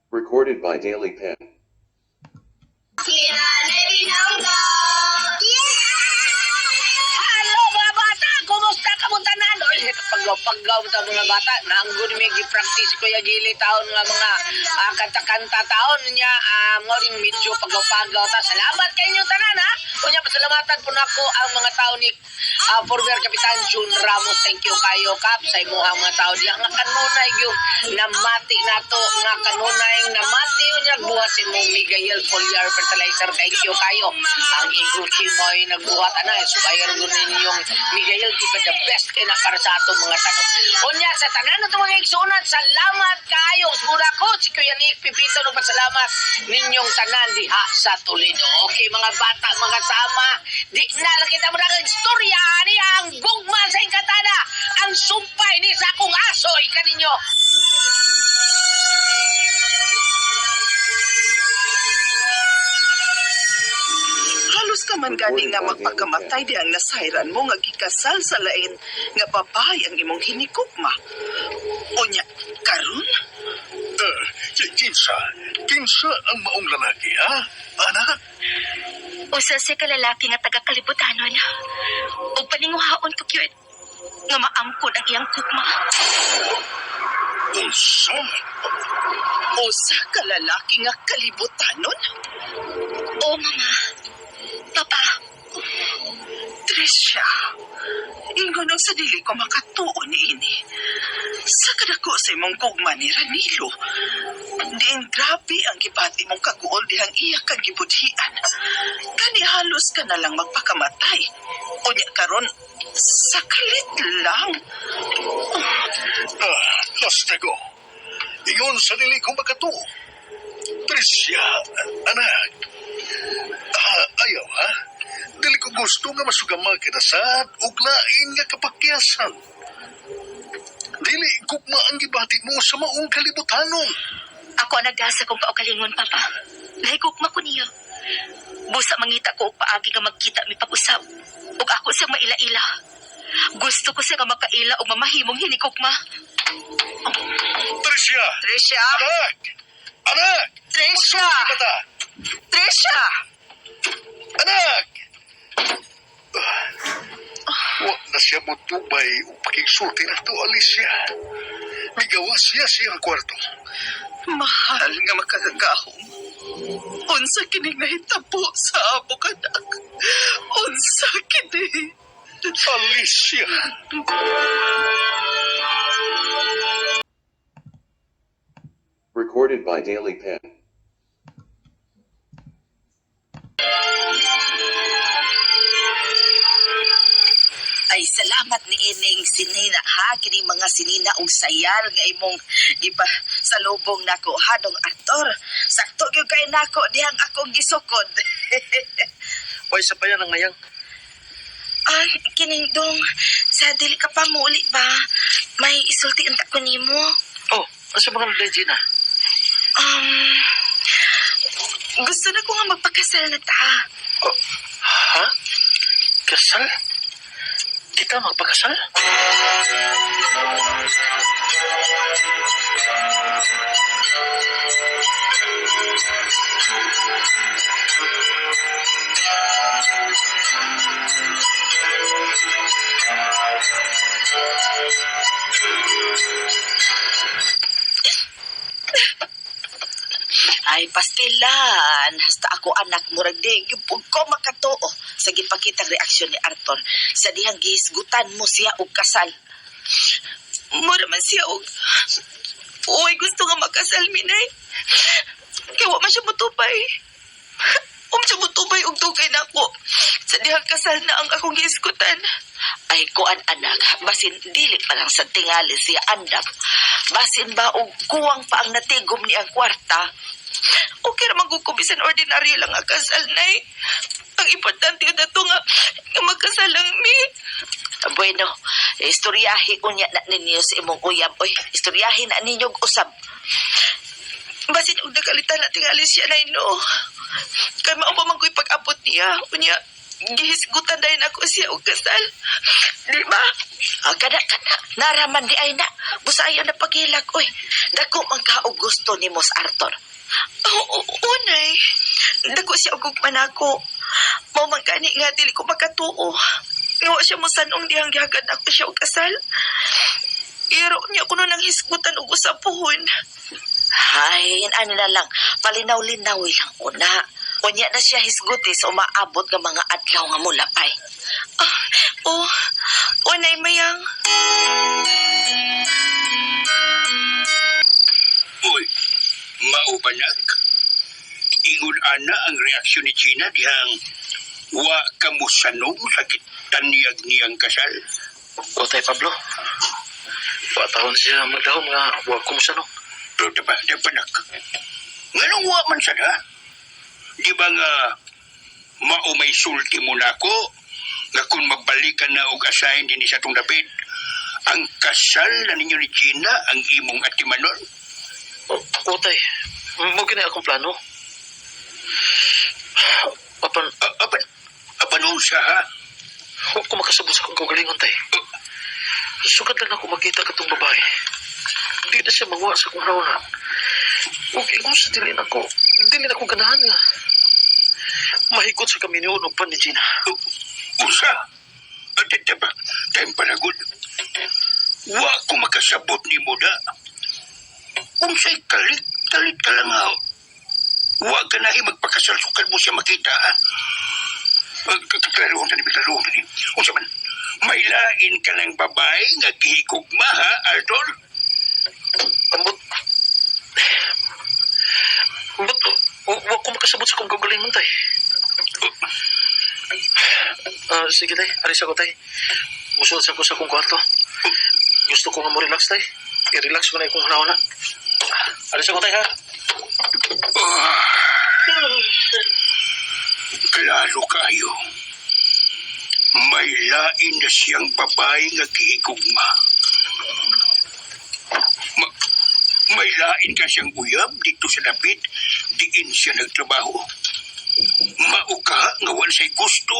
Recorded by Daily Pen. Hello mga bata! Kumusta ka mo tanan? Oy, paggaw-paggaw ta mga bata. Naanggon may gi-practice ko ya gili taon nga mga kanta-kanta taon niya. Mo ring medyo paggaw-paggaw ta. Salamat kay inyong tanan ha. Unya pasalamatan po nako ang mga tao ni former Kapitan June Ramos. Thank you kayo Kap sa imuhang mga tao diya nga kanunay yung namati nato nga kanunay namati unya buhat si imong Miguel Foliar Fertilizer. Thank you kayo. Ang Eagle Kimoy nagbuhat ana supplier gyud ninyong Miguel di ba the best kay na para sa atong mga tanom. Unya sa tanan natong mga igsuonan, salamat kayo. Muna ko si Kuya Nick Pipito nagpasalamat ninyong tanan diha sa Toledo. Okay mga bata, mga sama, di na lang kita mo ang istorya ni ang gugma sa Engkantada, ang sumpay ni sa akong aso ikaninyo. Halos ka man gani nga magpakamatay di ang nasayran mo nga gikasal sa lain nga babae ang imong hinikugma. Unya, karon? Kinsa? Kinsa ang maong lalaki, ha? Anak? Usa siya ka lalaki nga taga kalibutanon. Ug paninguhaon ko gyud nga maangkon ang iyang gugma. Unsa? Usa ka lalaki nga kalibutanon? O mama, papa, Tricia, ingon ang sa dili ko makatuo ni ini. Sa kadako sa imong gugma ni Ranilo, diin grabe ang gibati mong kaguol dihang iya kang gibudhian. Kani halos ka na lang magpakamatay. Unya karon, sakalit lang. Ah, Lastego. Ingon sa dili ko makatuo. Tricia, anak. Ah, ayaw, ha? Dili ko gusto nga masugama kita sad ug lain nga kapakyasan. Dili gugma ang gibati mo sa maong kalibutanon. Ako ang nagdasa kong kaugalingon, papa. Nahigugma ko niya. Busa mangita ko og paagi nga magkita mi pag-usab. Ug ako siyang maila-ila. Gusto ko siya nga makaila og mamahimong hinigugma. Tricia! Tricia! Anak! Anak! Tricia! Magsulti ka ta! Tricia! Anak! Wa na siya motubay o pakigsulti na to, Alicia. Migawa siya siyang kwarto. Mahal nga makagagahom. Unsa kini nahitabo sa amo kanak? Unsa kini? Alicia! Recorded by Daily Pen. Ay salamat ni ining sinina ha kini mga sinina og sayal nga imong gipa salubong nako hadong Arthur. Sakto gyud kay nako dihang akong gisukod. Hoy, sa pa yan ang mayang. Ay, kining dong sa dili ka pa muuli ba? May isulti unta ko nimo. Oh, ano sa mga nalay, Gina? Um gusto na ko nga magpakasal na ta. Oh, ha? Kasal? Kita magpakasal? Ay, pastilan. Hasta ako anak, murag di. Yung pug ko makatuo sa gipakitang reaksyon ni Arthur sa dihang gihisgutan mo siya og kasal. Mura man siya og... Uy, gusto nga makasal, minay. Kaya wa man siya mutubay. Siya mutubay og dugay na ako. Sa dihang kasal na ang akong gihisgutan. Ay, kuan anak, basin dili pa lang sa tingali siya andam. Basin ba og kuwang pa ang natigom ni ang kwarta? Okay ra man gud ko bisan ordinaryo lang ang kasal, nay. Ang importante na to nga, nga magkasal lang mi. Bueno, istoryahi unya na ninyo sa imong uyab. Oy, istoryahi na ninyo og usab. Basin og nagalitan na tingali siya nay no. Kay mao pa man ko'y pag-abot niya. Unya, Gihisgutan dayon ako siya og kasal. Di ba? Ah, kada kada naraman di ay na. Busa ayaw na paghilak oy. Dako man ka og gusto ni Mos Arthur. Oo, oo, nay. Dako siya og gugma nako. Mao man gani nga dili ko makatuo. Nga wa siya mosanong dihang gihagad ako siya og kasal. Iro niya kuno nang hisgutan og usapuhon. Hay, ani na lang. Palinaw-linaw lang una. Unya na siya hisguti sa umaabot nga mga adlaw nga mulapay. Ah, oh, unay mayang. Uy, maubanak. Ingon ana ang reaksyon ni Gina dihang wa ka mo sanong sa gitanyag niyang kasal. O tay Pablo. Wa taon siya magdahom nga wa ko mosanong. Pero diba, diba nak? Nganong wa man sad ha? Di ba nga mao may sulti mo nako nga kung magbalikan na og asahin dinhi sa atong dapit, ang kasal na ninyo ni Gina ang imong atimanon. O tay, mo gini akong plano. Apan, Apan, apan unsa ha? wa ko makasabot sa akong kaugalingon tay. Sugad lang ako makita katong babae. Di na siya mawa sa akong rauna. Ug ingon sa dili na ako ganahan nga. Mahikot sa kami niyon og pan ni Gina. Usa. At diba, time panagod. Wa ko makasabot ni mo da. Unsay kalit, kalit ka lang ha. Wa ka na magpakasal sukad mo siya makita ha. Klaruhon tani, klaruhon tani. Unsa man, may lain ka ng babae nga gihigugma ha, Arthur? Ambot. Ambot, wa ko makasabot sa akong kaugalingon tay. Ah, sige tay, alis ako tay. Musulod sa ko sa akong kwarto. Gusto ko nga mo relax tay. I-relax ko na akong hunahuna. Alis ako tay ha. Klaro kayo. May lain na siyang babae nga gihigugma. Ma may lain ka siyang uyab dito sa dapit, diin siya nagtrabaho. Mauka nga wala siya'y gusto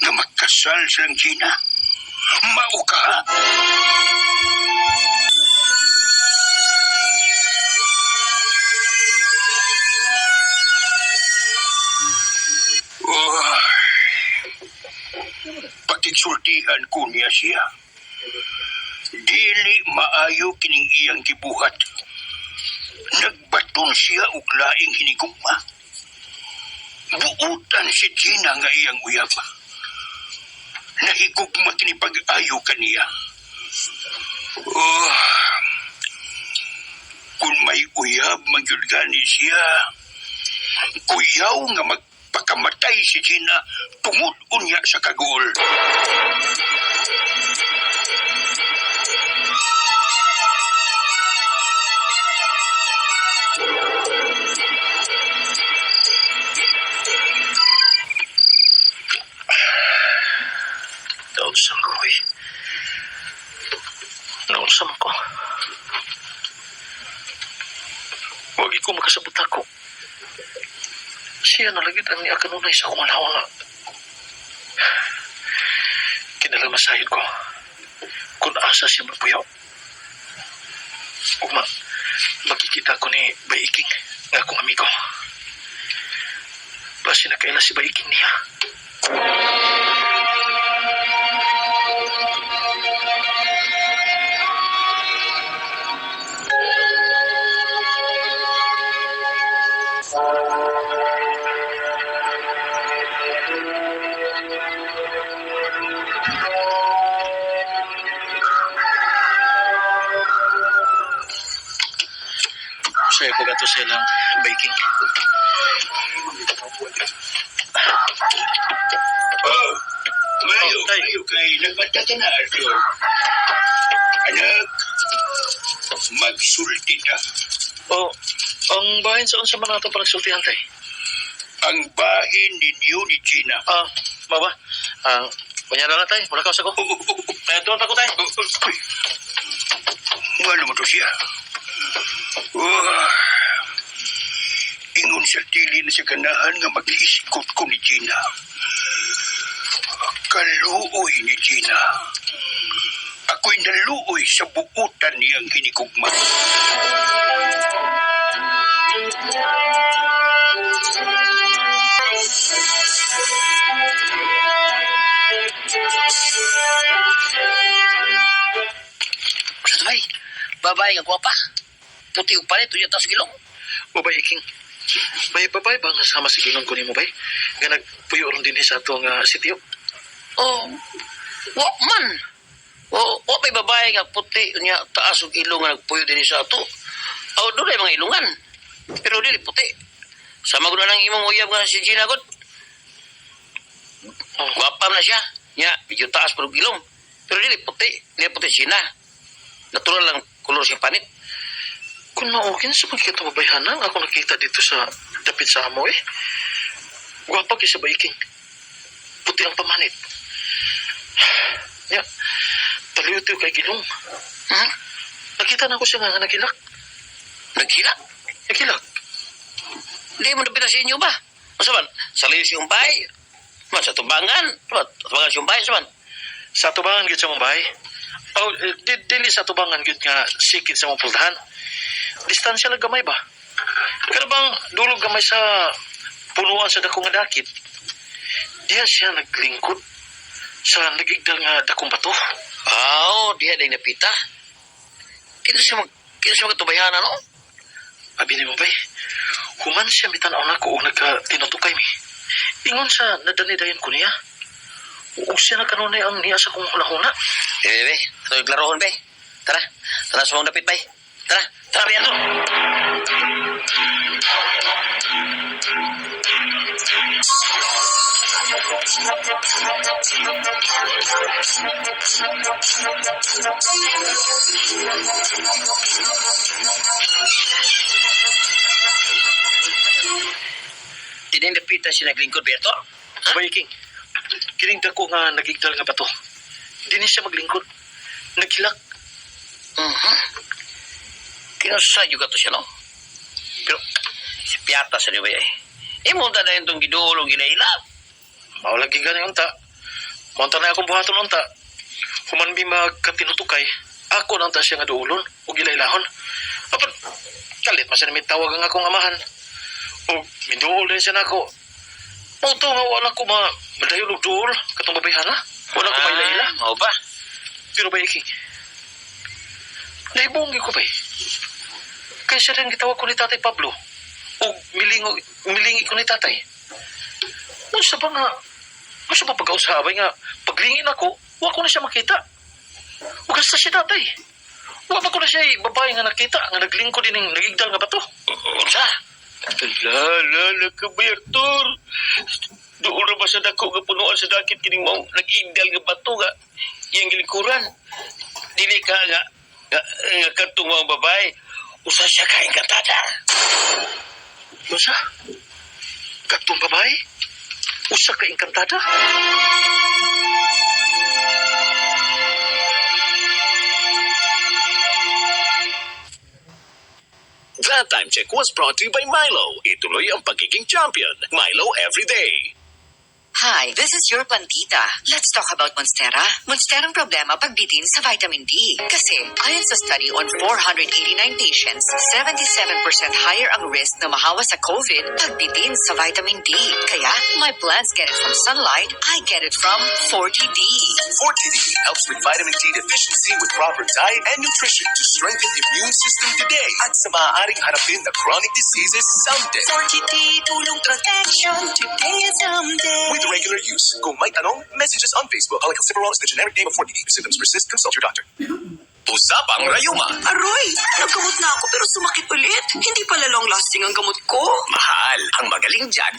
nga magkasal silang Gina. Mauka! Oh, pakigsultihan ko niya siya. Dili maayo kining iyang gibuhat. Nagbaton siya og laing hinigugma. Buutan si Gina nga iyang uyab. Nahigugma kini pag-ayo kaniya. Oh, kung may uyab magyud gani siya, kuyaw nga magpakamatay si Gina tungod unya sa kagol. Naunsa ko eh. Naunsa man ko. Wag ko makasabot ako. Siya na lagi ang niya kanunay sa akong nga. Kinalamasayod ko. Kung asa siya magpuyo. Ugma, makikita ko ni Baiking nga akong amigo. Basi na kaila si Baiking niya. Saya ko gato silang baking. Oh, mayo, Oh, tay. mayo kay nagbata ka na, Arthur. Anak, magsulti na. Oh, ang bahin sa unsa man ato panagsultihan tay. Ang bahin ninyo ni Gina. Ah, maba. Ah, kunya na lang tay, wala ka sa ko. Oh, oh, oh, oh, Kaya doon pa ko tay. oh, oh, uy. Ngano mo to siya? Oh, ingon sa dili na sa ganahan nga mag-iskot ko ni Gina. Kaluoy ni Gina. Ako'y naluoy sa buutan niyang hinikugma. Sa bay, babae nga gwapa. Puti og palit, unya tas gilong. O bay, Iking. May babae ba nga sama sa gingon ko nimo bay? Nga nagpuyo ron dinhi sa atong sitio? Oh, wa man. O, wa may babae nga puti unya taas og ilong nga nagpuyo dinhi sa ato. Aw, dunay mga ilungan. Pero dili puti. Sama gud nang imong uyab nga si Gina gud. Oh. Gwapa man na siya. Nya, medyo taas pero ilong. Pero dili puti, dili puti siya na. Natural lang kolor siya panit. Kung mao kinsa man kita babayhanan ako nakita dito sa dapit sa amo eh. Gwapa kay sa Iking. Puti ang pamanit. Ya. Taliw-tiw kay gilong. Hmm? Nakita na ko siya nga nagilak. Naghilak. Nagilak. Di mo napita sa inyo ba? Masa man, sa layo siyang bahay. Man, sa tumbangan. Man, tumbangan siyang bahay, sa man. Sa tubangan gyud sa mong bahay. Oh, dili sa tubangan gyud nga sikid sa mong pultahan. Distansya lang gamay ba? Pero bang dulog gamay sa punuan sa dakong nga dakit. Diya siya naglingkod sa nagigdal nga dakong bato. Aw, diha na napita. Kinsa siya magtubayan, ano? Abi ni mo bay, human siya mitanaw na ko o nagka tinutukay mi. Ingon sa nadanidayon ko niya. Ug siya na kanunay ang niya sa kong hunahuna. Be, be, ito yung klarohon, be. Tara, tara sa mong dapit, bay. Tara, tara, be, ato. Tinindapita siya naglingkod, Berto. Abay, King. Kining dako nga nagigdal nga bato. Dini siya maglingkod. Naghilak. Kinasa juga to siya, no? Pero, si Piata sa niyo ba eh. Imo ta na itong gidulong ginailap. Mao lagi gani unta. Monta na akong buhaton unta. Human mi magkatinutukay. Ako na unta siya nga duulon ug ilailahon. Apan kalit man siya tawag ang akong amahan. O miduol din siya nako. Mao to nga wala ko ma madayon og duol katong babayhana. Wala ko mailaila. Ah, mao ba? Pero ba King? Naibonggi ko ba eh. Kaya siya rin gitawag ko ni Tatay Pablo. O milingi ko ni Tatay. Unsa ba nga, unsa ba pagkausabay nga, paglingin ako, wa ko na siya makita. O kasta siya tatay. Wa ba ko na siya eh, babae nga nakita, nga naglingkod din ng nagigdal nga bato. Unsa? La, la, la ka ba, Arthur? Doon ra ba sa dako nga punuan sa dakit kining mao nag-igdal nga bato nga iyang gilingkuran. Dili ka nga kadtong mga babae. Usa siya ka engkantada. Unsa? Katong babae? Usa ka engkantada? That time check was brought to you by Milo. Ituloy ang pagiging champion. Milo everyday. Hi, this is your plantita. Let's talk about Monstera. Monsterang problema pagbitin sa vitamin D. Kasi, ayon sa study on 489 patients, 77% higher ang risk na mahawa sa COVID pagbitin sa vitamin D. Kaya, my plants get it from sunlight, I get it from 40D. 40D helps with vitamin D deficiency with proper diet and nutrition to strengthen immune system today at sa maaaring harapin na chronic diseases someday. 40D, tulong protection today and someday. With regular use. Kung may tanong, message us on Facebook. Cholecalciferol is the generic name of 40D. If symptoms persist, consult your doctor. Usapang Rayuma. Aroy, naggamot na ako pero sumakit ulit. Hindi pala long-lasting ang gamot ko. Mahal. Ang magaling dyan,